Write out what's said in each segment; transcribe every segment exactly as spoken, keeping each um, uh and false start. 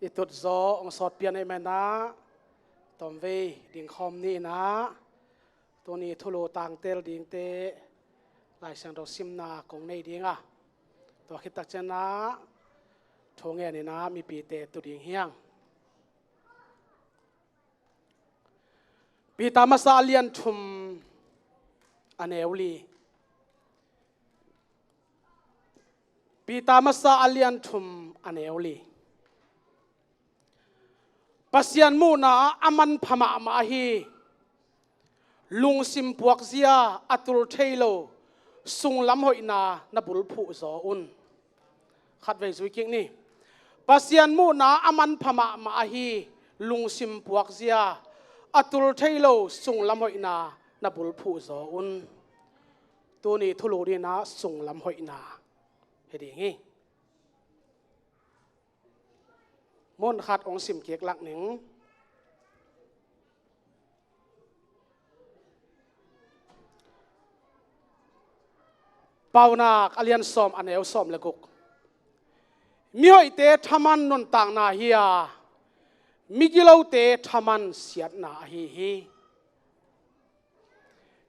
I tutzaw hong sawt pian ahih manin ah, tomvei dingkhawm ni in ah, tuni thulu tangtel dingte Lai Siangtho simna kong nei ding a, tua khit tak ciangin ah thu ngen in ah mipite tu ding hi hang. Peter masa a lian thum a neu li. Peter masa a lian thum a neu li. Pasian muhna a manpha mahmah ahi lungsim puakzia, a tul thei lo sunglam hoihna na bulphuh zaw un. Khatvei zui kik ni. Pasian muhna a manpha mahmah ahi lungsim puakzia, a tul thei lo sunglam hoihna na bulphuh zaw un. Tuni thulu ding in ah sunglam hoihna hi ding hi. Mun khat hong sim kik lak ning. Paunak a lian sawm a neu sawm le guk. Mihoihte thaman nuntakna hi a, migilote thaman siatna ahi hi.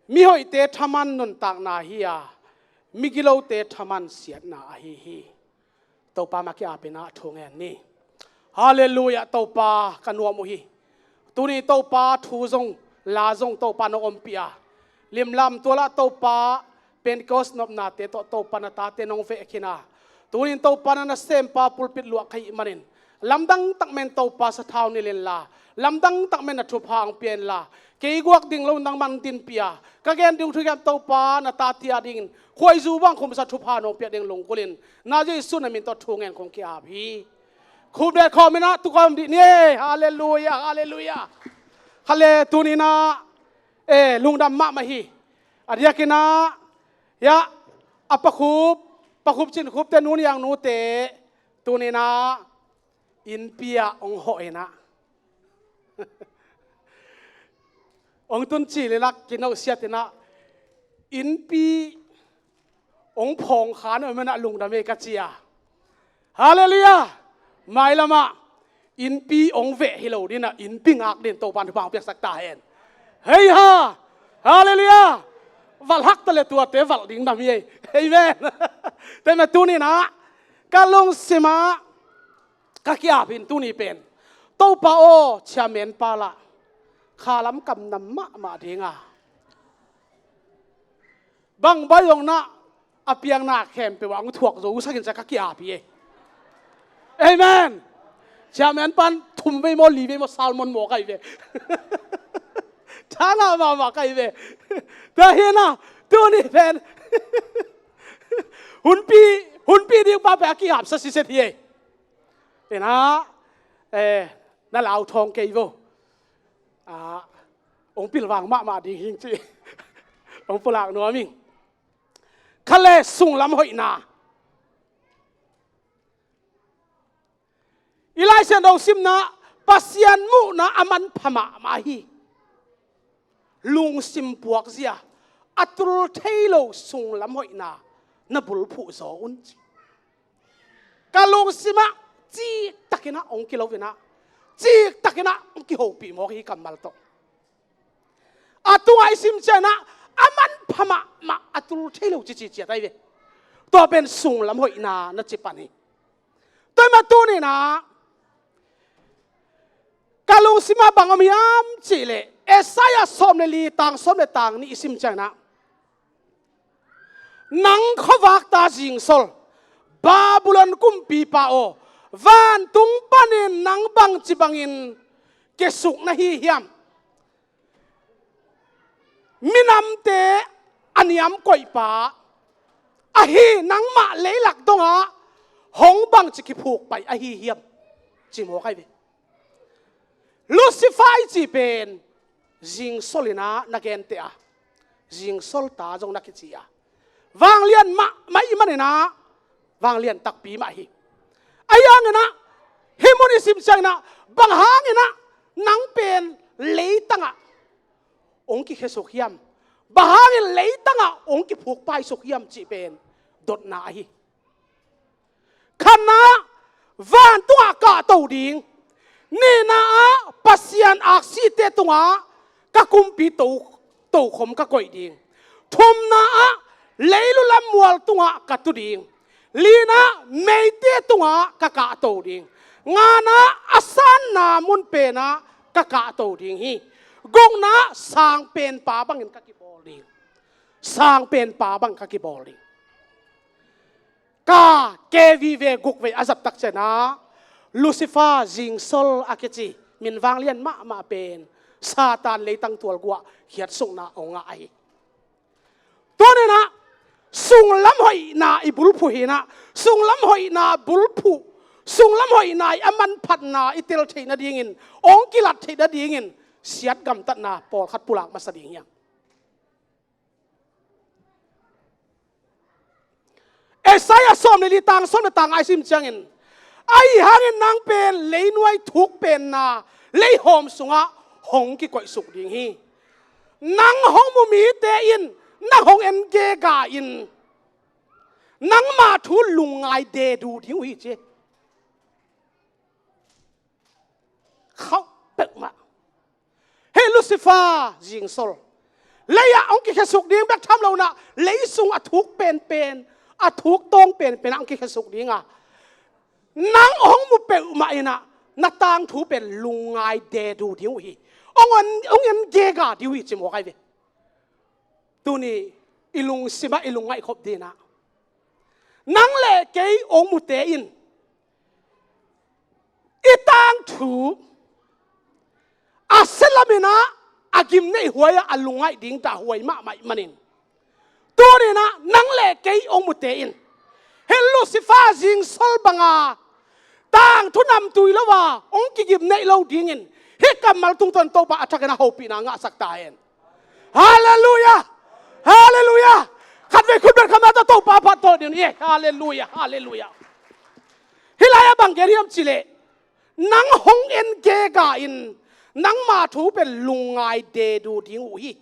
Mihoihte thaman nuntakna hi a, migilote thaman siatna ahi hi. Topa mah ki-ap in ah thu ngen ni. Halleluiah, Topa ka nuam uh hi. Tuni Topa thu zong, la zong Topa nong ompih a, limlam tual ah Topa Pentecost nopnate tawh Topa na tate nong veh khin a, tunin Topa na nasempa pulpit luah ka hih manin, lamdang tak men Topa sathau nilh inla, lamdang tak men na thupha hong pia inla, kei guak ding lo nangmah hong dinpih a, ka gen ding thukham Topa na tate a dingin khuaizu bang khumsa thupha nong piak ding lunggulh in, na Jesu na min tawh thu ngen kong ki-ap hi. Khut beng khawm in ah tu khawm dih ni. Halleluiah, halleluiah. Khat le tuni in ah, eh, lungdam mahmah hi. A diakin ah, ya, a pakhup, pakhup cinkhupte, nu niangnute, tuni in ah innpi ah hong hawh in ah, hong tun cil in ah, kinosiat in ah, innpi hong phawng kha na om in ah lungdam ei ka ci a. Halleluiah. Mailam ah innpi hong veh hi lo ding in ah, innpi ngak dingin Topa'n thupha hong piaksak ta hen. Hei ha. Halleluiah. Valh hak ta le tuate valh ding nam hi ei. Amen. Tua ahih manin tuni in ah ka lungsim ah ka ki-ap hi. Tuni pen, Topa aw, chairman pa lah khalam kamnam mahmah ding a, bang baih zong in ah a piakna khempeuh ah hong thuak zo uh sak in ci-a ka ki-ap hi. Amen. Chairman pa'n thum vei maw, li vei maw, sermon mawk ahi ve. Tha ngah mahmah ka hi ve. Tua hi in ah tuni pen hunpi, hunpi ding pa pen a ki-apsa siset hi. Tua in ah, eh, na lau thawng kei vo. Ah, hong pilvang mahmah ding hi ing ci. Hong pulak nuam ing. Khat le sunglam hoihna. I Lai Siangtho simna, Pasian muhna a manpha mahmah hi lungsim puakzia, a tul thei lo sunglam hoihna na bulphuh zaw un ci. Ka lungsim ah ciktak in ah hong kilo in ah, ciktak in ah hong kihopih mawk hi kammal tawh. A tungah i sim ciangin ah a manpha mahmah, a tul thei lo cici ciat ahi ve. Tua pen sunglam hoihna na ci pan hi. Tua ahih manin tuni in ah ka lungsim ah bang om hiam cih leh, Isaiah sawm le li, tang sawm le tang nih i sim ciangin ah, nang khuavak ta zingsol, Babylon kumpipa aw, vantung panin nang bangci bangin kiasuk na hi hiam? Minamte a niam koihpa ahi nangmah leilak dongah hong bangci kiphuk pai ahi hiam? Ci mawk ahi ve. Lucifer i cih pen zingsol in ah na genteh a, zingsol ta zong na kici a, vanglian mahmah ahih manin ah vanglian takpi mah hi. Ahi hangin ah hih mun i sim ciangin ah, bang hangin ah nang pen leitangah hong kikhiasuk hiam? Bang hangin leitangah hong kiphuk paisuk hiam cih pen dotna ahi. Khatna, Vantungah kahto ding. Nihna ah Pasian aksite tungah ka kumpi to, tokhom ka koih ding. Thumna ah leilu lam mual tungah ka tu ding. Lina meite tungah ka kahto ding. Ngana a sanna mun penah ka kahto ding hi. Gukna sang penpa bangin ka kibawl ding. Sang penpa bang ka kibawl ding. Ka K V ve guk vei a zaptak cianah Lucifer zingsol a kici min vanglian mahmah pen Satan leitang tualguah khiatsukna hong ngah ahi. Tuninah sunglam hoihna i bulphuh hinah, sunglam hoihna bulphuh, sunglam hoihna i a manphatna i tel theih nadingin, hong kilat theih nadingin siat gamtatna pawlkhat pulak masa ding hiam? Isaiah sawm le li tang sawm le tang a i sim ciangin, ahi hangin nang pen leinuai thuk penna leihawm sungah hong kikoihsuk ding hi. Nang hong mu mite in nang hong en gega in nangma thu lungngai dedu ding uh hi ci. Khauh peuhmah. Hei Lucifer zingsol, lei-ah hong kikhesuk ding bek tham lonah, leisung a thuk penpen, a thuk tawng penpen ah hong kikhesuk dinga, nang hong mu peuhmah inah na tangthu pen lungngai dedu ding uh hi. Hong en, hong en gega ding uh hi ci mawk ai ve. Tuni i lungsimah i lungngaihkhop dinah, nang le kei hong mute in i tangthu a sialaminah a gimneih huai-ah a lungngaih ding dahhuai mahmah ih manin, tuninah nang le kei hong mute in hih Lucifer zingsol banga tangthu namtui lo a hong kigimneih lo dingin hih kammal tungtawn Topa a thakin a hopihna ngahsak ta hen. Halleluiah! Halleluiah! Khatvei khut bel khamna tawh Topa phat tawh ding hi. Halleluiah! Halleluiah! Hih lai-ah bang gen hiam cileh, nang hong en gega in nangma thu pen lungngai dedu ding uh hi.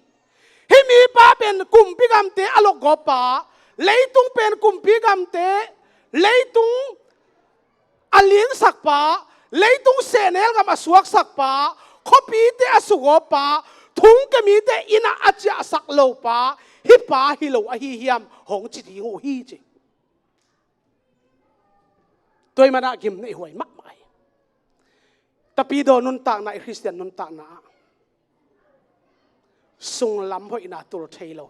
Hih mipa pen kumpi gamte a lokgawpa, leitung pen kumpi gamte, leitung a linsakpa, leitung sehnel gam a suaksakpa, khuapite a sugawpa, thungke mite innah a ciahsak lopa, hih pa hi lo ahi hiam hong ci ding uh hi ci. Tua ih manah gimneih huai mahmah hi. Tapidaw nuntakna, i Khristian nuntakna ah sunglam hoihna tul thei lo.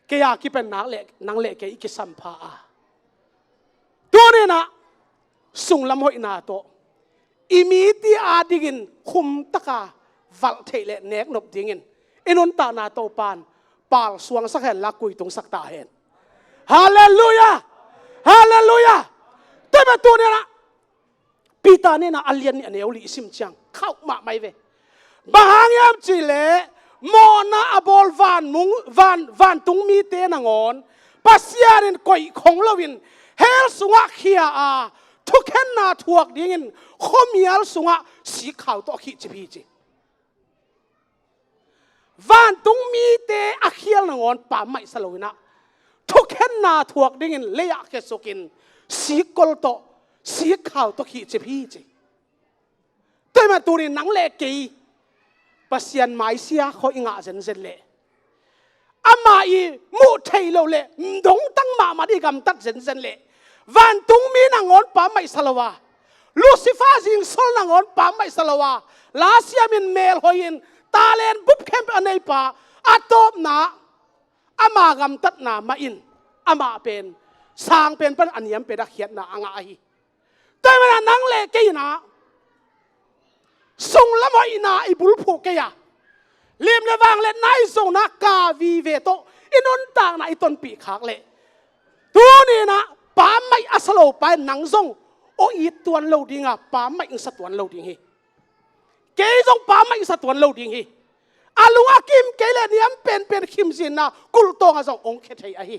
Kei a kipen nak le nang le kei i kisampha a, tuninah sunglam hoihna tawh i mite adingin khumtaka valh theih le neknop dingin i nuntakna Topan pal suangsak hen la, kui tungsak ta hen. Halleluiah! Halleluiah! Tua ih mah tuninah Peter nihna a lian nih a neu li i sim ciang khauh mahmah ih ve. Bang hang hiam cihleh, mawhna a bawl vanmung, van, vantung mite nangawn Pasian in koih khong loin hell sungah khia a, thukhenna thuak dingin khuamial sungah sikkhau tawh a khihcip hi ci. Vantung mite a khial nangawn pammaih sa loinah, thukhenna thuak dingin lei-ah khesukin sikkol tawh, sikkhau tawh khihcip hi ci. Tua ih mah tunin nang le kei Pasian maisia khawh i ngah zenzen leh, amah i muh theih loh le dongtang mahmah i gamtat zenzen leh, vantung mi nangawn pammaih sa lo a, Lucifer zingsol nangawn pammaih sa lo a, lasiamin melhoihin talent bup khempeuh a neipa, a tawpna ama gamtatna mahin amah pen sang pen pan a niam pen a khiatna a ngah ahi. Tua ih manah nang le kei inah sunglam hoihna i bulphuh kei a, lim le vang le nai zongna ka vive tawh i nuntakna i tonpih khak leh, tuninah pammaih a sa lopa in nang zong aw it tuan lo dinga, pammaih in sa tuan lo ding hi. Kei zong pammaih in sa tuan lo ding hi. A lung a kim kei le niam penpen khimzinna kulh tawngah zong hong khia thei ahi.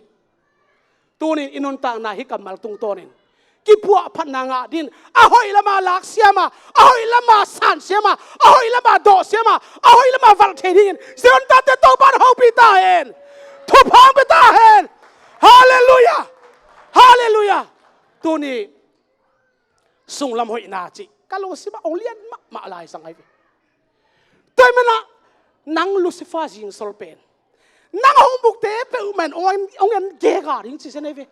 Tunin i nuntakna hih kammal tungtawnin kipuahphatna ngah din, a hoih lama laksiama, a hoih lama sansiama, a hoih lama dawhsiama, a hoih lama valh thei dingin Zion tate Topan hopih ta hen. Thupha hong pia ta hen. Halleluiah! Halleluiah! Tuni sunglam hoihna cih ka lungsim ah hong lian mahmah lai sang ahi ve. Tua ahih manin ah nang Lucifer zingsol pen nang a hong bukte peuhmah in hong en, hong en gega ding ci zen ahi ve.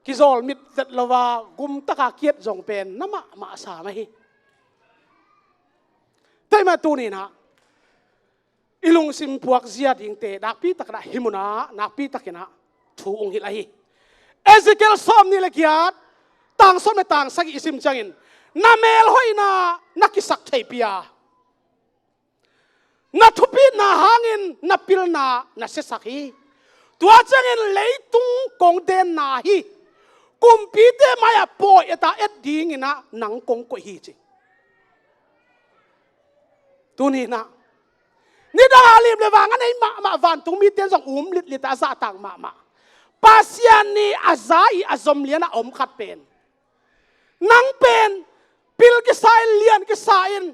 Kizawl mit vet lo a gumtaka kiat zong pen na mahmah sam ahi. Tua ahih manin tuni-in ah i lungsim puakzia dingte nakpi takin ah hih munah nakpi takin ah thu hong hilh ahi. Ezekiel sawmnih le giat, tang sawm le tang sagih i sim ciangin, na melhoihna na kisak theihpih a, na thupitna hangin na pilna na siasak hi. Tua ciangin leitung kong denna hi. Kumpite mai-ah pawi et a et dingin ah nang kong koih hi ci. Tuni-in ah nidang a lim le vang a nei mahmah vantung mite in zong um litlit a zahtak mahmah. Pasian nih a za ih a zom lian a om khat pen nang pen pil kisa in, lian kisa in,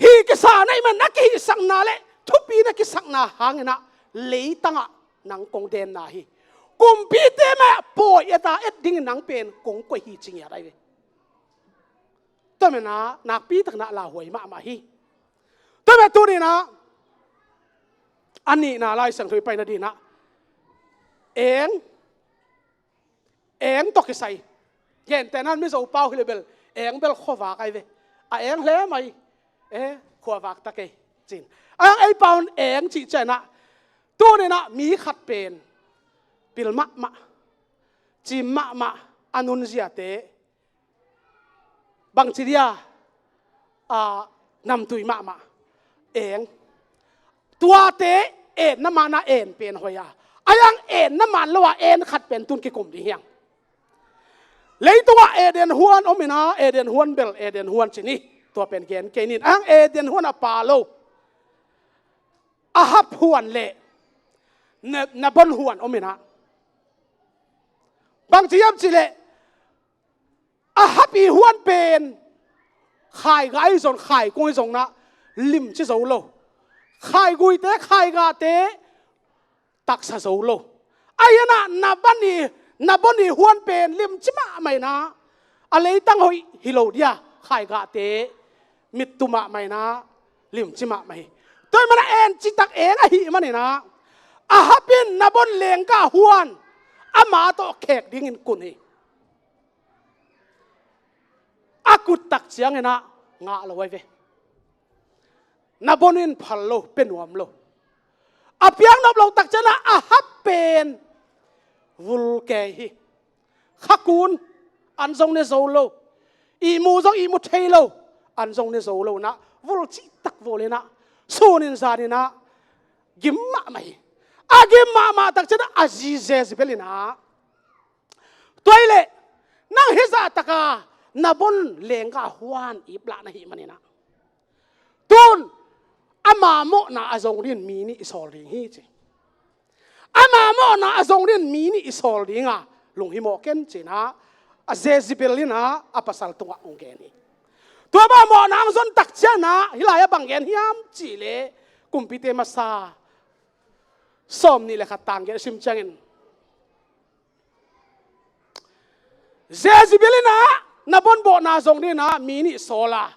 hi kisa na hih manin a kihihsakna le thupi na kisakna hangin ah leitang ah nang kong denna hi. Kumpite mai-ah pawi et a et dingin nang pen kong koih hi ci ngiat ahi ve. Tua manin ah nakpi takin ah lauhuai mahmah hi. Tua manin tuni-in ah a nihna Lai Siangtho i paina dingin ah eng, eng tawh kisai. Gentehna-in Mizo pau hi leh bel eng bel khuavak ahi ve. A eng hle mai, eh, khuavak ta kei ci-in. A hang ei pau in eng cih ciangin ah tuni-in ah mi khat pen pil mahmah, cim mahmah, a nunziate bangci dia, a, namtui mahmah, eng. Tuate etna man a en pen hoih a, a hang etna man lo a en khat pen tun kikum ding hi hang. Leitungah Eden huan om in ah, Eden huan bel Eden huan ci ni, tua pen gen kei ning. A hang Eden huan a pa lo, a hap huan le na, na bon huan om in ah, bangci hiam cih leh a hap ih huan pen khaiga ih zong, khaikung ih zong in ah limci zo lo. Khaiguite, khaigate taksa zo lo. Ahi zongin ah na bon ih, na bon ih huan pen limci mahmah in ah, a leitang hoih hi lo dia, khaigate mittu mahmah in ah limci mahmah hi. Tua ahih manin ah en citak eng ahih manin ah a hap in na bon lenggah huan ama tawh khek dingin kun hi. A kut tak ciangin ah ngah lo ahi ve. Na bon in phal lo, pia nuam lo. A piaknop lo tak ciangin ah a hap pen vul kei hi. Khakun an zong ne zo lo. Ihmu zong ihmu thei lo. An zong ne zo lo in ah vul cihtak vul in ah sun in zan in ah gim mahmah hi. A gim mahmah tak ciangin ah a zi Jezebel in ah, tua hi leh nang hih zah taka na bon lenggah huan ip lah na hih manin ah, tun ama mawhna a zong dingin mi nih i sawl ding hi ci. Ama mawhna a zong dingin mi nih i sawl ding a, lunghimawh ken ci-in ah a Jezebel in ah a pasal tungah hong gen hi. Tua bang mawhna hong zon tak ciangin ah hih lai-ah bang gen hiam cih leh Kumpite Masa sawmnih le khat tang giat sim ciangin, Jezebel in ah na bon mawhna zong dingin ah mi nih sawl a,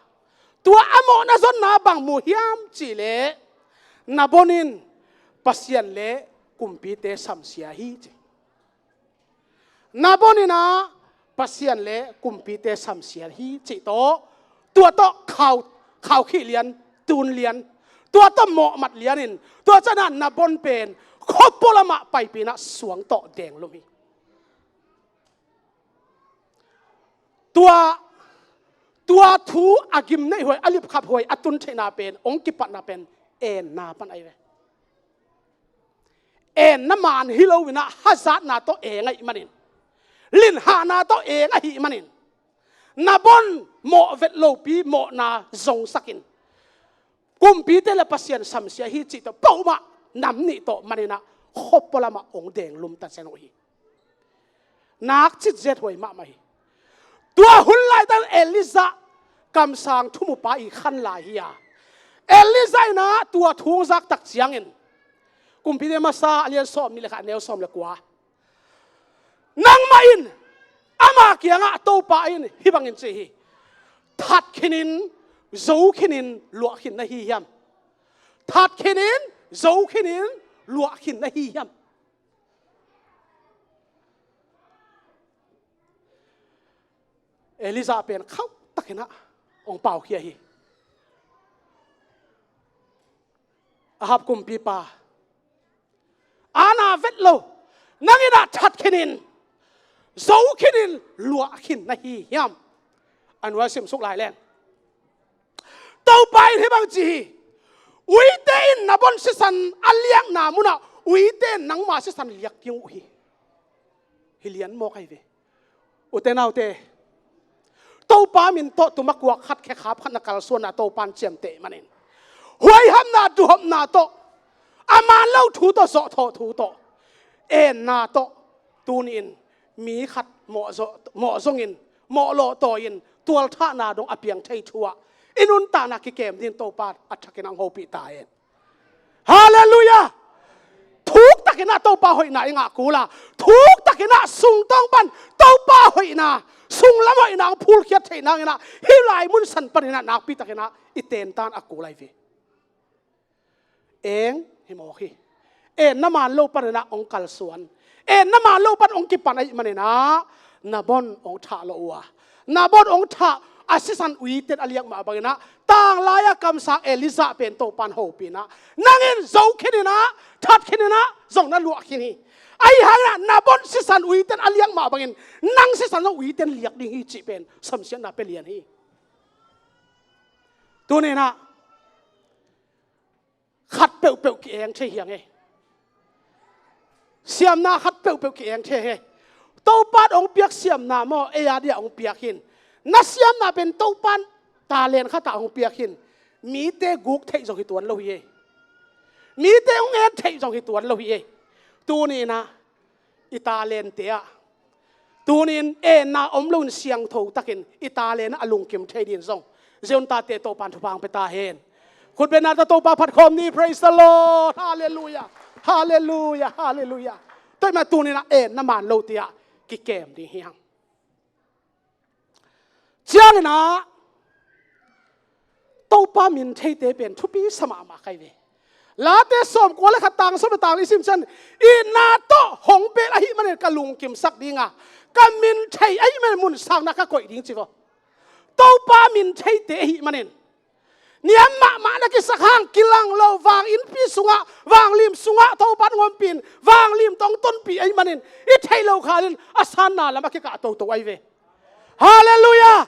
tua a mawhna zonna bang mu hiam cih leh na bon in Pasian le kumpite samsia hi ci. Na bon in ah Pasian le kumpite samsia hi cih tawh, tua tawh khau, khaukhih lian, tun lian, tua tawh mawhmat lian in, tua ciangin ah na bon pen khuapua lamah paipih in ah suang tawh denglum hi. Tua, tua thu a gimneih huai, a lipkhap huai, a tun theihna pen, hong kipatna pen enna pan ahi ve. Enna man hi lo in ah hazatna tawh eng ahih manin, linhahna tawh eng ahih manin, na bon mawh vet lopi mawhna zongsak in, kumpite le Pasian samsia hi cih tawh peuhmah nam nih tawh man in ah khuapua lamah hong denglum ta ciang uh hi. Nak cit zet huai mahmah hi. Tua hun laitak Elijah kamsang thumupa i khan lai hi a, Elijah in ah tua thu hong zak tak ciangin, Kumpite Masa a lian sawmnih le khat, a neu sawm le kua, nangmah in a Ama kiangah Topa in hih bangin ci hi: That khinin, zo khinin, luah khin na hi hiam? That khinin, zo khinin, luah khin na hi hiam? Elijah pen khauhtakinah hong paukhia hi. Ahab kumpipa, ana vet lo, nang inah that khinin, zo khinin, luah khin na hi hiam? A nuai simsuk lai leng, Topa in hih bang ci hi: Uite in na bon sisan a liakna munah uite in nangma sisan liak ding uh hi. Hi lian mawk ahi ve. Ute naute, Topa min tawh tuma kuak khat, khekhap khat na kalsuanna Topa in ciamteh manin, huaihamna, duhopna tawh, a man lo thu tawh, zawhthawh thu tawh, enna tawh, tuni-in mi khat mawh zo-, mawh zongin, mawh lawhtawi-in, tualthahna dong a piang thei thu-ah i nuntakna kikem dingin Topa a thakin a hong hopih ta hen. Halleluiah! Thuktakinah Topa hoihna i ngah kul a, thuktakinah sungtawng pan Topa hoihna, sunglam hoihna hong phulkhiat theih nanginah hih lai munsan paninah nakpitakinah i tentan a kul ahi ve. Eng hi mawk hi. Enna man lo paninah hong kalsuan, enna man lo pan hong kipan ahih maninah na bon hong thah lo uh a, na bon hong thah a sisan uiten a liak mah banginah, tanglai-a kamsang Elijah pen Topa in hopih inah, nang in zo khininah, that khininah, zong na luah khin hi. Ahi hanginah na bon sisan uiten a liak mah bangin nang sisan zong uiten liak ding hi cih pen samsiatna pia lian hi. Tuninah khat peuhpeuh ki-eng thei hi hang e. Siamna khat peuhpeuh ki-eng thei hi. Topa in hong piak siamna maw, ei a dia hong piak hi. Na siamna pen Topa in talent khatah hong piak hi. Mite guk theih zong hi tuan lo hi e. Mite hong en theih zong hi tuan lo hi e. Tuninah i talente ah, tunin enna om loin siangtho takin i talent ah a lungkim thei dingin zong Zion tate Topa in thupha hong pia ta hen. Khutbetna tawh Topa phatkhawm ni. Praise the Lord. Halleluiah. Halleluiah. Halleluiah. Tua ahih manin tuninah enna man lote ah kikem ding hi hang. Cianginah Topa min theite pen thupi sa mahmah ka hi ve. Late sawmkua le khat, tang sawm le tang li i sim ciang, itna tawh hong bel ahih manin ka lungkimsak ding a, ka min thei ahih manin munsakna ka koih ding ci vaw. Topa min theite ahih manin niam mahmah na kisak hang kilang lo, vang innpi sungah, vanglim sungah Topa in hong ompih in, vanglim tawh hong tonpih ahih manin i theih loh khalin a sanna lam a kikah toto ahi ve. Halleluiah!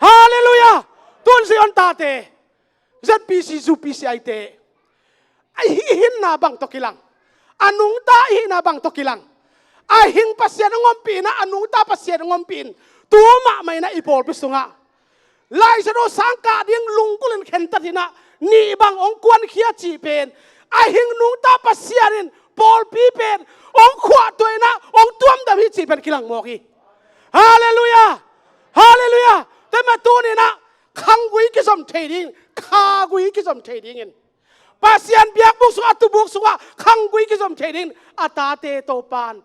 Halleluiah! Tun Zion tate, Z P C, U P C I te, a hih hinna bang tawh kilang, a nungta i hihna bang tawh kilang, a hing Pasian hong ompih inah, a nungta Pasian hong ompih in, tu mahmah inah i pawlpi sungah Lai Siangtho sang kah ding lunggulhin khentat inah nih bang hong kuankhia cih pen, a hing nungta Pasian in pawlpi pen hong khuahtuah inah hong tuamdam hi cih pen kilang mawk hi. Halleluiah! Halleluiah! Tua ahih manin tuninah khanggui kizom thei dingin, khagui kizom thei dingin, Pasian biakbuk sungah, a tubuk sungah khanggui kizom thei dingin a tate Topa in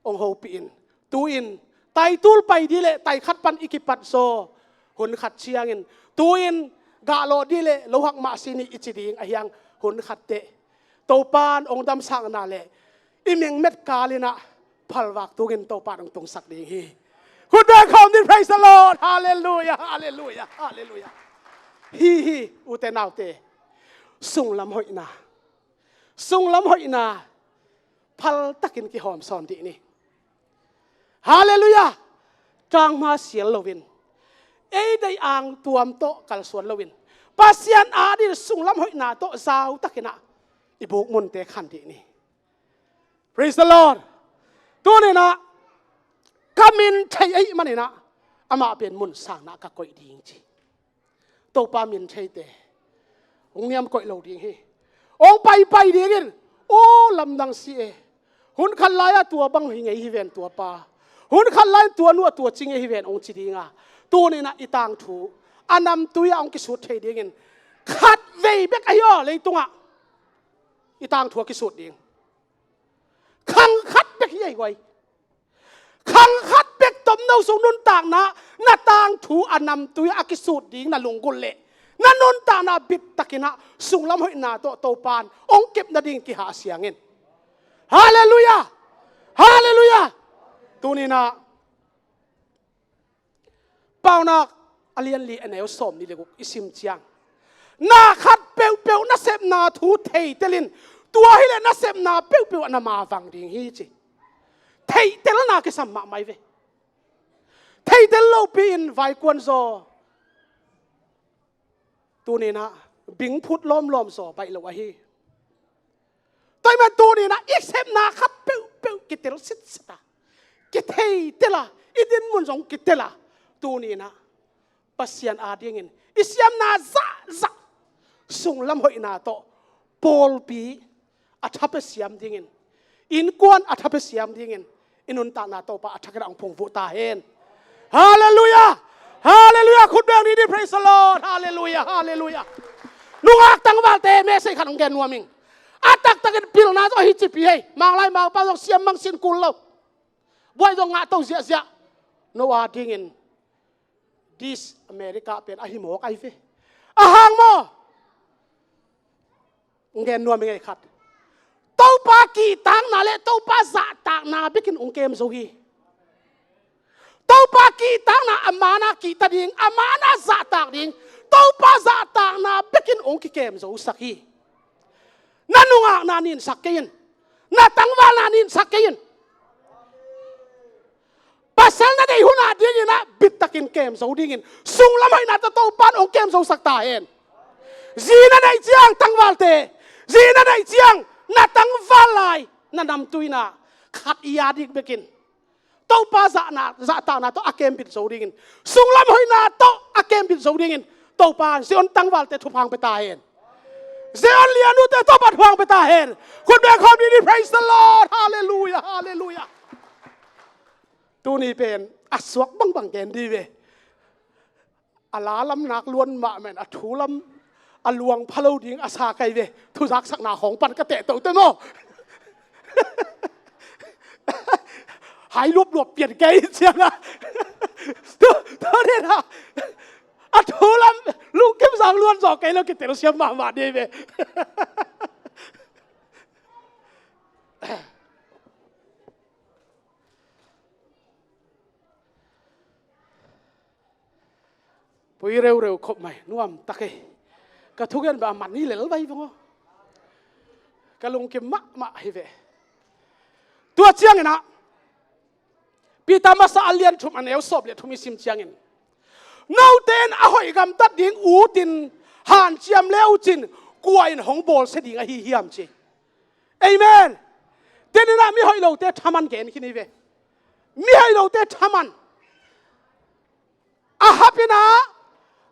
hong hopih in, tu-in taitul pai dih leh taikhat pan i kipat zaw hun khat ciangin, tu-in gahlawh dih leh lohak mahsi ni i ci ding ahi hang, hun khat teh Topa in hong damsakna leh i mengmet kal inah phalvak tungin Topa in hong tungsak ding hi. Khut beng khawm ni. Praise the Lord. Halleluiah. Halleluiah. Halleluiah. Hi hi, ute naute, sunglam hoihna, sunglam hoihna phaltakin kihawmsawn dih ni. Halleluiah! Tlangma sial loin, ei deih angtuam tawh kalsuan loin, Pasian adingin sunglam hoihna tawh zautak inah i bukmunte khan dih ni. Praise the Lord. Tuninah ka min thei ahih maninah amah pen munsakna ka koih ding ci. Topa min theite hong niam koih lo ding hi. Hong paipai dingin, aw lamdang si e. Hun khat lai-ah tua bang hi ngei hi ven tua pa. Hun khat lai-in tua nu ah tua ci ngei hi ven hong ci ding a, tuninah i tangthu a namtui ah hong kisut thei dingin, khatvei bek ahi aw, leitungah i tangthu a kisut ding. Khang khat bek hi ahi guai. Khang khat bek Om no sung nuntakna, na tangthu a namtui a kisut ding na lunggulh leh na nuntakna bittakin ah sunglam hoihna tawh Topan hong kep nading kihahsiang in. Halleluiah! Halleluiah! Tuni-in ah Paunak a lian li a neu sawmnih le guk i sim ciang, na khat peuhpeuh nasepna thu theitel in, tua hileh nasepna peuhpeuh ah na mavang ding hi ci. Theihtelna kisam mahmah hi ve. Theihtel lopi-in vaikuan zaw, tuni-in ah bingphut lawmlawm zaw baih lo ahi. Tua ahih man tuni-in ah i sepna khat peuhpeuh kitel sitset a, kitheihtel a, i dinmun zong kitel a, tuni-in ah Pasian adingin i siamna zahzah, sunglam hoihna tawh pawlpi a thapia siam dingin, innkuan a thapia siam dingin i nuntakna Topa a thakin ah hong phungvuh ta hen. Halleluiah! Halleluiah! Khut beng ni ni, praise the Lord! Halleluiah! Halleluiah! Nungak tangvalte, message khat hong gen nuam ing. A taktakin pilna zong hi cipi hi. Manglai mangpa zong siam mang sin kul lo. Buai zong ngah to ziahziah. No adingin this America pen ahi mawk ahi ve. A hang maw? Hong gen nuam ing ei khat. Topa kihtakna le Topa zahtakna bekin hong kem zo hi. Topa kihtakna a man a kihta ding, a man a zahtak ding, Topa zahtakna bekin hong kikem zosak hi. Na nungakna ninsak kei in. Na tangvalna ninsak kei in. Pasal na deih hun adingin ah bittakin kem zo dingin, sunglam hoihna tawh Topan hong kem zosak ta hen. Zi na neih ciang tangvalte, zi na neih ciang na tangval lai, na namtui-in ah khat i a dik bekin Topa zahna, zahtakna tawh a kembit zo dingin, sunglam hoihna tawh a kembit zo dingin Topa in Zion tangvalte thupha hong pia ta hen. Zion lianute Topa thupha hong pia ta hen. Khut beng khawm ni ni, praise the Lord. Halleluiah, halleluiah. Tuni pen a suak bangbang gen dih ve. A la lam nak luan mahmah in a thu lam a luang pha lo ding a sa kei ve. Thuzaksakna khawng pan ka teh tote maw? Hai luapluap pian kei ciang a, tu, tu ni na, a thu lam lungkim zang luan zaw kei lo, kitelsiam mahmah dih ve. Pui reureu khop mai, nuam ta kei. Ka thugen bang a man hi lel vai vong aw. Ka lungkim mahmah hi ve. Tua ciangin ah Peter masa a lian thum a neu sawm le thum i sim ciangin, note in a hoih gamtat ding utin hanciam le uh cin, kua in hong bawlsia ding ahi hiam ci. Amen. Tuni-in ah mihoih lote thaman gen khin hi ve. Mihoih lote thaman. A hap in ah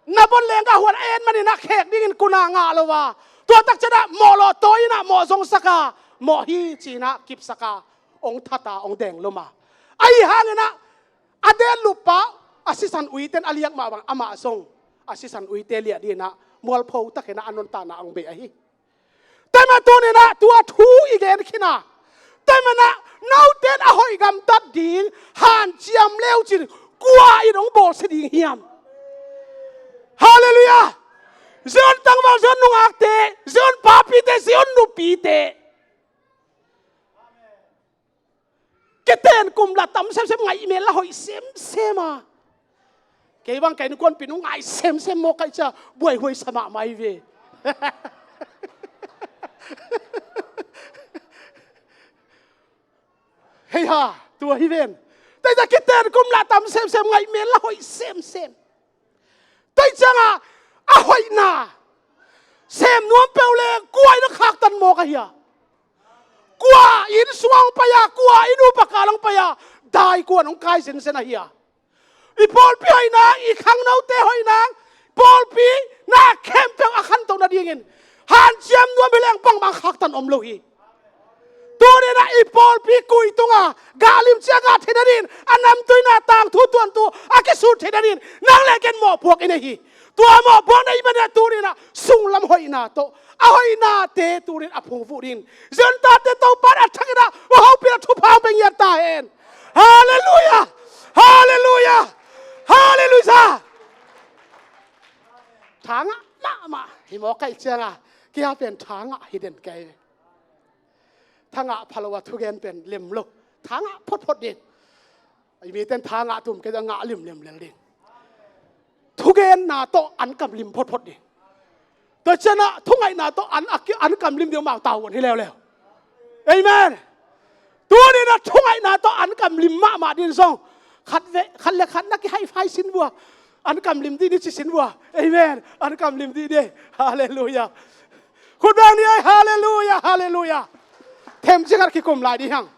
na bon leng ka huan a en manin ah khek dingin kun a ngah lo a, tua takciang ah mawh lawh tawi in ah mawh zongsak a, mawh hi ci-in ah kipsak a, hong that a, hong deng lum a. Ahi hangin ah a den luppa, a sisan uite in a liak mah bang amah zong a sisan uite liah dingin ah mualpho takin ah a nuntakna hong bei ahi. Tua ahih manin tuni-in ah tua thu i gen khin a, tua ahih manin ah note in a hoih gamtat ding hanciam le uh cin, kua in hong bawlsia ding hiam? Halleluiah! Zion tangval, Zion nungakte, Zion papite, Zion nupite. Kiten kum la tam semsem, ngaihmel la hoih semsem a. Kei bang ka innkuanpih in hong ngai semsem maw, ka hih ciang buaihuai sa mahmah hi ve. Hei ha, tua hi ven. Tua hih ciang kiten kum la tam semsem, ngaihmel la hoih semsem. Tua hih ciangin a hoihna sem nuam peuh leng kua in a khaktan mawk ahi a? Kua in sung hong pai a, kua in upa kal hong pai a, daikuan hong kai zenzen ahi a? I pawlpi hoihna, i khangnote hoihna, pawlpi na khempeuh a khantoh nadingin hanciam nuam hi leng bangmah khaktan om lo hi. Tuni-in ah i pawlpi kui tungah gah limci a gah thei nadingin, a namtui in ah tangthu tuantu a kisut thei nadingin nang le ken mawhpuak i nei hi. Tua mawhpuak na hih manin ah tuni-in ah sunglam hoihna tawh a hoihnate tuni-in a phungvuh dingin Zion tate Topa in a thakin ah hong hopih a, thupha hong pia ngiat ta hen. Halleluiah! Halleluiah! Halleluiah! Tha ngah mahmah hi mawk ahih cianga, kei a pen tha ngah hi den kei. Tha ngah pha lo a thugen pen lem lo. Tha ngah photphot ding. I miten tha ngah tum kei a ngah limlim lel ding. Thugenna tawh an kam lim photphot ding. Tua ciangin ah thungaihna tawh an, a ki-, an kam lim ding mah tavuan hi leuleu. Amen. Tuni-in ah thungaihna tawh an kam lim mahmah ding zong. Khat ve, khat le khat na ki high five sin vua. An kam lim dih ni ci sin vua. Amen. An kam lim dih ni. Halleluiah. Khut beng ni ei, halleluiah, halleluiah. Themcik khat kikum lai dih hang.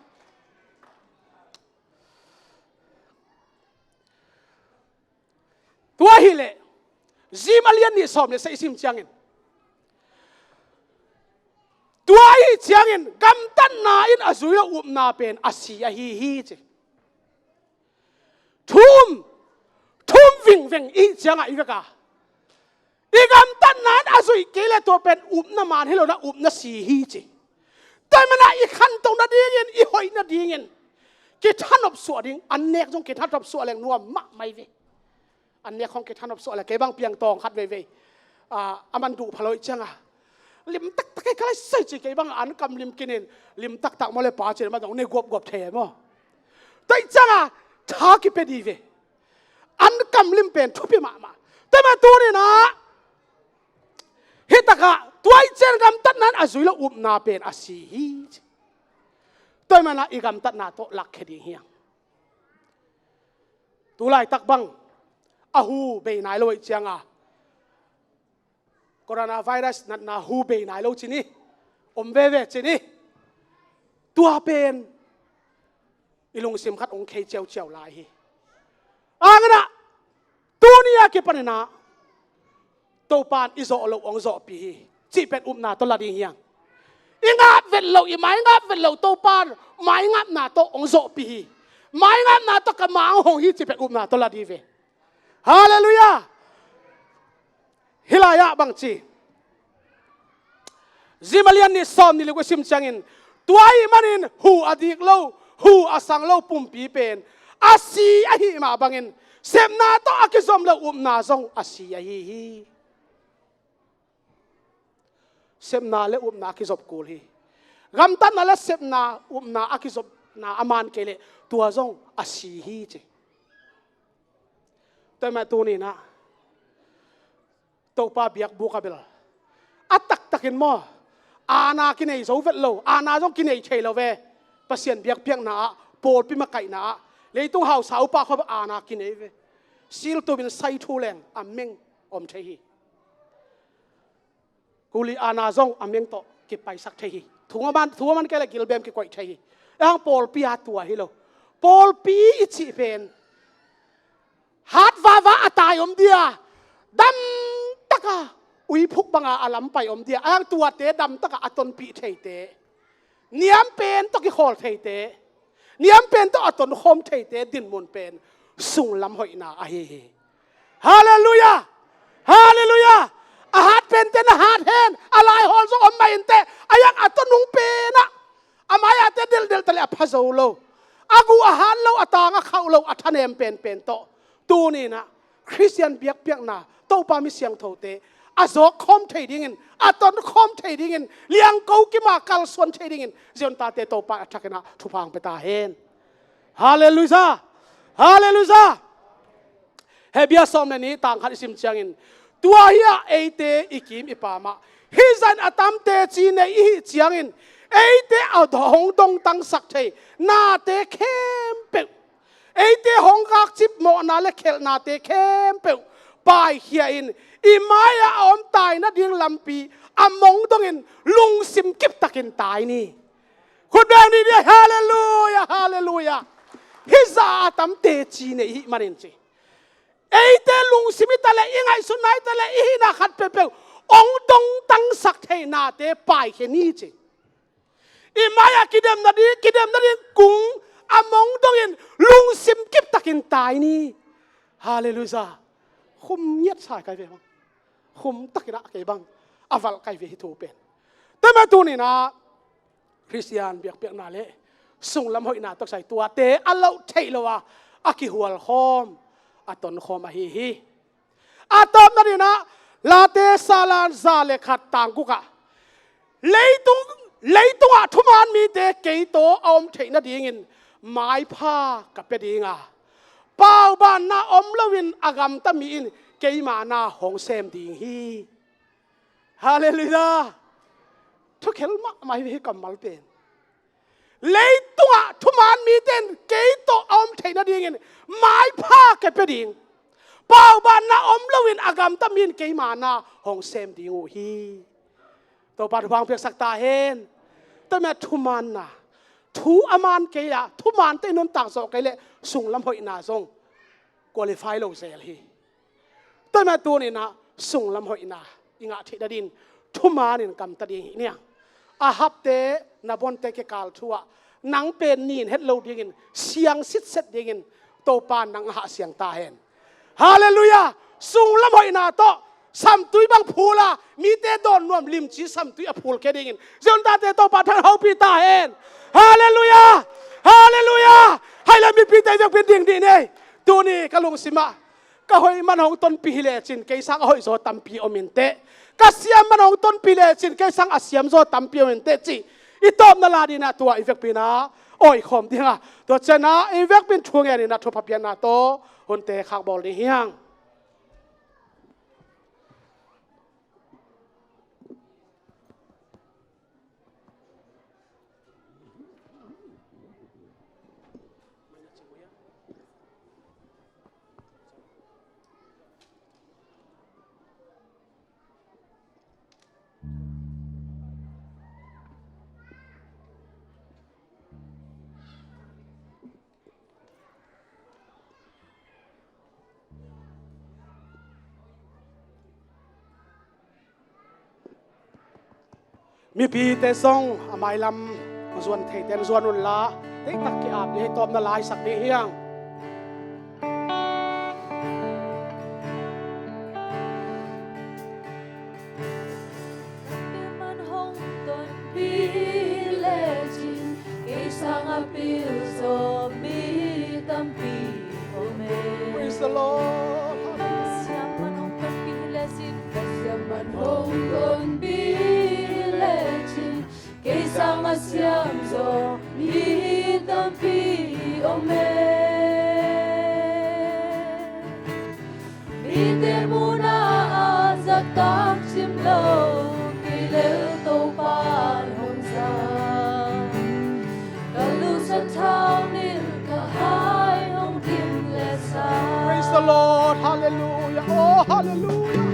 Tua hileh, Rom a lian nih sawm le sagih i sim ciangin, tua ahih ciangin gamtatna in a zui lo upna pen a si ahi hi ci. Thu um, thu um vingveng i hih ciangah i vekpi a, i gamtatna in a zuih kei leh tua pen upna man hi lo-in ah upna si hi ci. Tua ahih manin ah i khantoh nadingin, i hoih nadingin kithanop suah ding, an nek zong kithanop suah leng nuam mahmah hi ve. An nek hong kithanop suah leng kei bang piang tawng khat veivei. Ah, a man duh pha lo ahih cianga, lim taktak ei ka lai sai ci, kei bang an kam lim kinin, lim taktak maw le pa ci, a man zong ne guapguap thei maw. Tua ahih cianga tha kipia dih ve. An kam lim pen thupi mahmah. Tua ahih manin tuni-in ah, hih takah tua ahih ciang gamtatna in a zui lo upna pen a si hi ci. Tua ahih manin ah i gamtatna tawh lakkhia ding hi hang. Tu laitak bang a hu bei nai lo ahih cianga, coronavirus natna hu bei nai lo ci ni, om veve ci ni. Tua pen i lungsim khat hong khei ciauciau lai hi. Hang in ah, tuni a kipanin ah Topa in i zawh loh hong zawhpih hi cih pen upna tawh la ding hi hang. I ngap vet loh, i mai ngap vet loh Topa in mai ngapna tawh hong zawhpih hi. Mai ngapna tawh ka ma hong hong hi cih pen upna tawh la ding hi ve. Halleluiah. Hih lai-ah bang ci, Rom a lian nih sawm nih le guk i sim ciangin, tua ahih manin hu a dik lo, hu a sang lo pumpi pen a si ahih mah bangin, sepna tawh a kizom lo upna zong a si ahi hi. Sepna le upna a kizop kul hi. Gamtatna le sepna, upna a kizopna a man kei leh tua zong a si hi ci. Tua ahih manin tuni-in ah Topa biakbuk ah bel a taktakin maw, aana kinei zo vet lo, aana zong kinei thei lo ve. Pasian biakpiakna ah, pawlpi makaihna ah, leitung hausa upa khawng aana kinei ve. Siltum in sai thu leng a meng om thei hi. Kuli aana zong a meng tawh kipaisak thei hi. Thu a man, thu a man kei leh gilbem kikoih thei hi. Ahang pawlpi a tua hi lo. Pawlpi i cih pen hat vava a tai om dia, dam taka uiphuk banga a lampai om dia, ahang tuate dam taka a tonpih theite, niam pen tawh kikhawl theite, niam pen tawh a tonkhawm theite dinmun pen sunglam hoihna ahi hi. Halleluiah! Halleluiah! A hat pente na hat hen, a laihawl zong om mah inteh, ahang a tonung pen ah a mai-ate delhdelh ta leh a pha zo lo, a guh a hat lo, a tang a khauh lo, a thanem penpen tawh tuni-in ah Khristian biakpiakna, Topa mi siangthote a zawkkhawm thei dingin, a tonkhawm thei dingin, liangko kima kalsuan thei dingin Zion tate Topa in a thakin ah thupha hong pia ta hen. Halleluiah! Halleluiah! Hebru sawm le nih tang khat i sim ciangin, tua hi-a eite i kim i pam ah hih zah in a tam teci nei i hih ciangin, eite a hong dongtangsak thei nate khempeuh, eite hong gakcip mawhna le khelhnate khempeuh paikhia in, i mai-ah a om tai nading lampi a mong dongin lungsim kiptakin tai ni. Khut beng ni dih, halleluiah, halleluiah. Hih zah a tam teci nei i hih manin ci, eite lungsim i ta leh, i ngaihsutna i ta leh, i hihna khat peuhpeuh hong dongtangsak thei nate paikhia ni ci. I mai-ah kidem nading, kidem nading kung a mong dongin lungsim kiptakin tai ni. Halleluiah. Khum ngiat sa kai ve bang. Khum takin ah kei bang a valh kai ve hih thu pen. Tua ahih manin tuni-in ah Khristian biakpiakna le sunglam hoihna tawh kisai tuate a loh theih lo a, a kihualkhawm, a tonkhawm ahi hi. A tawpna dinah Late salan za le khat tang gukah, leitung, leitungah thuman mite kei tawh a om theih nadingin maipha ka pia dinga, paubanna om loin a gamta mi in keima na hong sem ding hi. Halleluiah. Thukhel mahmah hi ve hi kammal pen. Leitungah thuman mite in kei tawh a om theih nadingin maipha ka pia ding, paubanna om loin a gamta mi in keima na hong sem ding uh hi. Topa thupha hong piaksak ta hen. Tua mah thumanna, thu a man kei ah thumante i nuntak zawh kei leh sunglam hoihna zong qualify lo zel hi. Tua mah tuninah sunglam hoihna i ngah theih nadin thumanin gamta ding hi niang. Ahabte, Nabonte kikal thu ah nang pen nin het lo dingin, siang sitset dingin Topa nang a hahsiang ta hen. Halleluiah. Sunglam hoihna tawh samtui bang phul a, mite dawn nuam limci samtui a phul kei dingin ziontate Topa thang hopih ta hen. Halleluiah. Halleluiah. Hai le mipite i vekpi in ding dih ni. Tuni ka lungsimah ka hoih man hong tonpih hi lecin kei sang a hoihzaw tampi om inteh. Ka siam man hong tonpih lecin kei sang a siamzaw tampi om inteh cih i tawpna la dinah tua i vekpi inah awikhawm dinga, tua cianah i vekpi in thu ngen inah thupha piakna tawh hunte khakbawl ding hiang. Mipite zong a mailam zuan theite in zuan unla, deihtak ki-ap dih hi, tawpna la i sak dih hiang. Pen man hong tonpih lecin, kei sang a pilzaw mi tampi om e. Praise the Lord. Ka siam man hong tonpih lecin, ka siam man hong tonpih lecin, kei sang a siamzaw mi tampi om e. Mite munah a zat kamcim lo, kei lel Topa hong za. Ka lusa thau nil ka hai hong kim le sa. Praise the Lord. Hallelujah. Oh, hallelujah.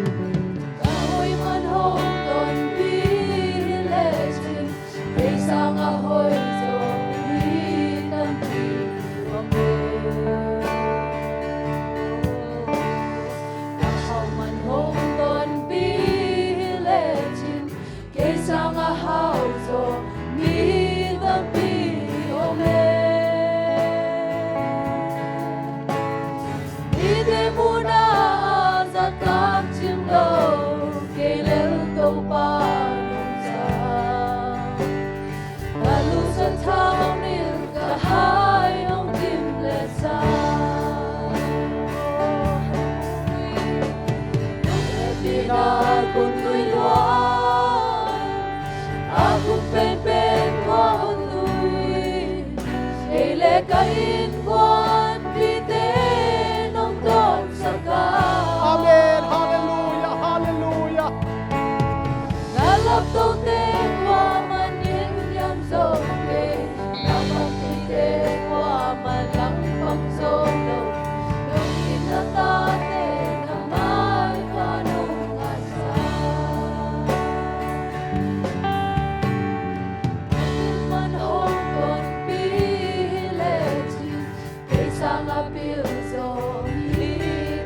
Ka hoih man hong tonpih lecin, kei sang a hoih zaw mi tampi om e. Ka hau man hong tonpih lecin, kei sang a hau zaw mi tampi om e. Mite munah a zat kamcim lo, kei lel Topa hong za. Ka lusa thau nil ka hai hong kim le sa. Nong hehpihna kun tui luang, a kun penpen kua hun lui. Kei le ka innkuanpihte nong tawmsak a. Amen. Halleluiah, halleluiah. Na laptote kuaman in niam zo kei, na panpihte kuaman langpang zo lo. Nong it na tate na maipha nong a sa. Pen man hong tonpih lecin, kei sang a pilzaw mi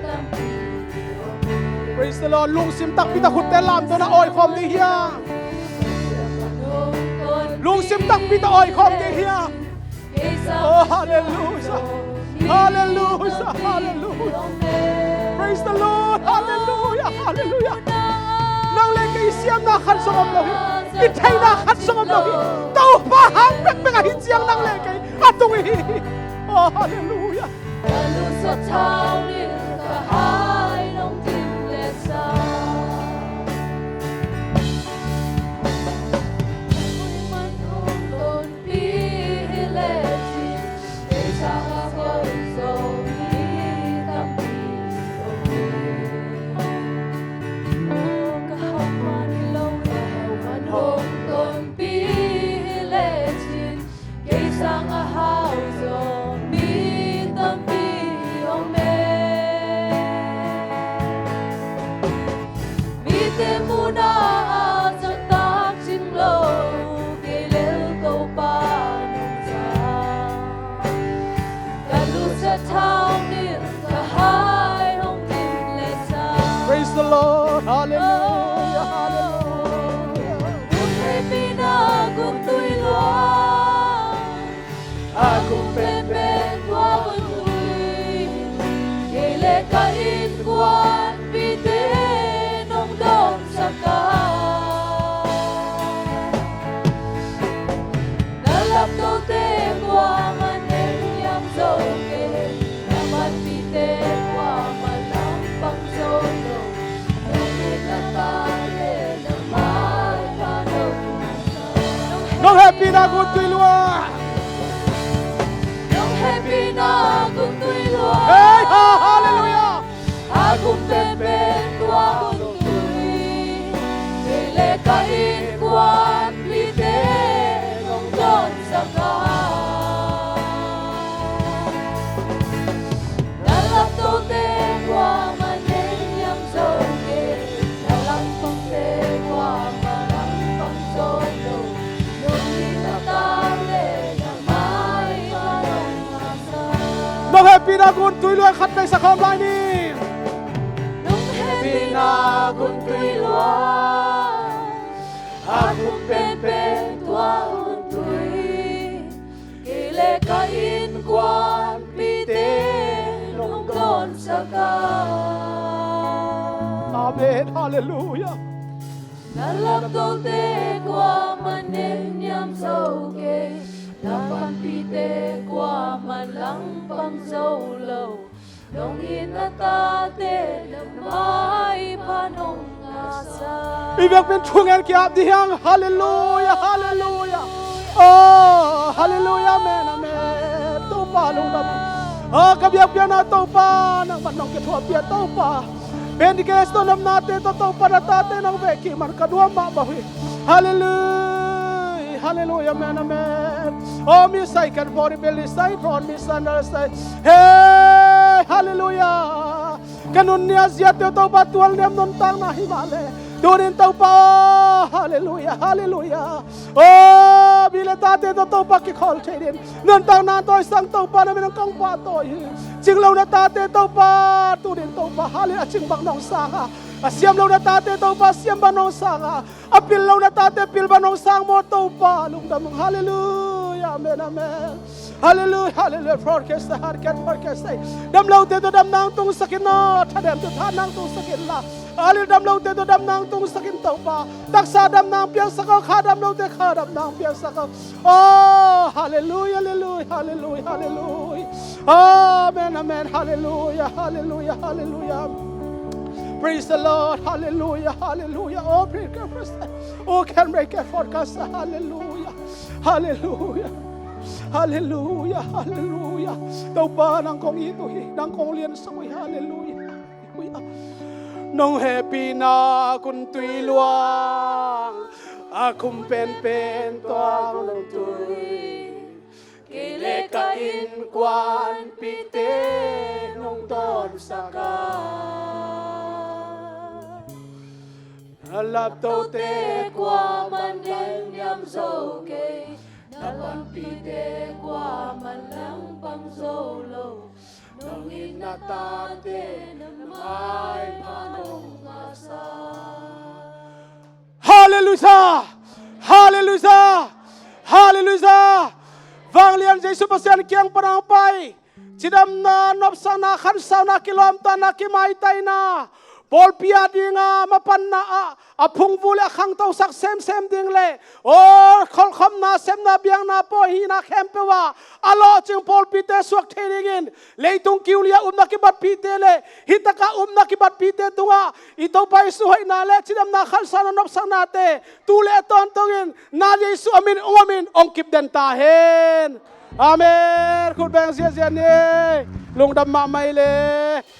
tampi om e. Praise the Lord. Lungsim takpi tawh khutte lamto na awikhawm ding hiang. Lungsim takpi tawh awikhawm ding hiang. Oh, hallelujah. Hallelujah. Hallelujah. Praise the Lord. Hallelujah. Hallelujah. Nang le kei siamna khat zong om lo hi. I theihna khat zong om lo hi. Topa hang bekbek ahi ciang nang le kei a tung hi. Oh, hallelujah. Ka lus a thau nil ka hai nong dim le sa. Tonpi hi le cin, kei sang a hau zo mi tampi om hi. Ka hau man hi lo, ka hau man hong tonpi hi le cin, kei sang a hau zo mi tampi om e. Mite muhna ah zahtak cing lo, kei lel Topa nong za. Ka lus a thau nil ka hai hong dim le sa. Praise the Lord. Hallelujah, hallelujah. Gun hehpihna gun tui luang, a kum penpen tua gun tui, kei le ka innkuanpihte nong dawnsak a. Na laptote kuamah nengniam zo kei, na panpihte kuamah langpang zo lo. Nong hehpihna gun tui luang. Nong hehpihna gun tui luang. Hey, ha, hallelujah. A kum penpen tua gun tui, kei le ka innkuanpihte nong dawnsak a. Na laptote kuamah nengniam zo kei, na langpangte kuamah langpang zo lo. Nong hehpihna tate na maipha nong ngahsak. Nong hehpihna gun tui luang khat vei sa khawm lai ni. Nong hehpihna gun tui luang, a kum penpen tua gun tui, kei le ka innkuanpihte nong dawnsak a. Amen. Hallelujah. Na laptote kuamah nengniam zo kei, na panpihte kuamah langpang zo lo. Nong it na tate na maipha nong ngahsak. I biakpiin thu ngen ki-ap dih hang. Hallelujah, hallelujah. Oh, hallelujah, amen, amen. Topa lungdam. Oh, ka biakpiakna Topa, nangman nong kithuahpih a Topa. Pentecost tawh namnate tawh Topa na tate nong veh kik man ka nuam mahmah uh hi. Hallelujah, hallelujah, amen, amen. Oh, mi sai kan body belly sai, bron mi sandal sai. Hey, hallelujah. Ka nunnia ziate uh Topa tualniam nuntakna hi mah le. Tunin Topa, oh, hallelujah, hallelujah. Oh, mi le tate tawh Topa kikhawl thei din. Nuntakna tawisang Topa na min hong kong pahtawi hi. Cing lo na tate Topa, tunin Topa, hallelujah, a cing bang nong sang a. A siam lo na tate Topa, siam bang nong sang a. A pil lo na tate, pil bang nong sang maw Topa, lungdam ung, hallelujah, amen, amen. Hallelujah, hallelujah, forecast, hallelujah, forecast. Dam lote tawh dam nang tungsak in aw, thadem tawh tha nang tungsak in la. Hallelujah, dam lote tawh dam nang tungsak in Topa. Taksa dam nang piangsak aw, kha dam lote kha dam nang piangsak aw. Oh, hallelujah, hallelujah, hallelujah, hallelujah. Amen, amen, hallelujah, hallelujah, hallelujah. Praise the Lord, hallelujah, hallelujah. Oh, praise God, praise God. Oh, can break it for God, hallelujah, hallelujah, hallelujah, hallelujah. Topa nang kong it uh hi, nang kong liansak uh hi, hallelujah. Nong hehpihna gun tui luang, a kum penpen tua gun tui, kei le ka innkuanpihte nong dawnsak a. Na laptote kuamah nengniam zo kei, na panpihte kuamah langpang zo lo. Nong it na tate na maipha nong ngahsak. Hallelujah! Hallelujah! Hallelujah! Vanglian Jesu Pasian kiang pan hong pai, cidamna, nopsakna, khansauna, kilawmtatna, kimaitaina, pawlpi a dinga mapanna ah a phungvuh le a khangtosak semsem ding le, aw, kholhkhopna, sepna, biakna, pawi hihna khempeuh ah a lawhcing pawlpite suak thei dingin, leitung kiu li-a upna kibatpihte le hih takah upna kibatpihte tungah i Topa Jesu hoihna le cidamna, khansanna, nopsaknate tu le a tawntungin na Jesu a min hong omin hong kipden ta hen. Amen. Khut beng ziahziah ni. Lungdam mahmah i le.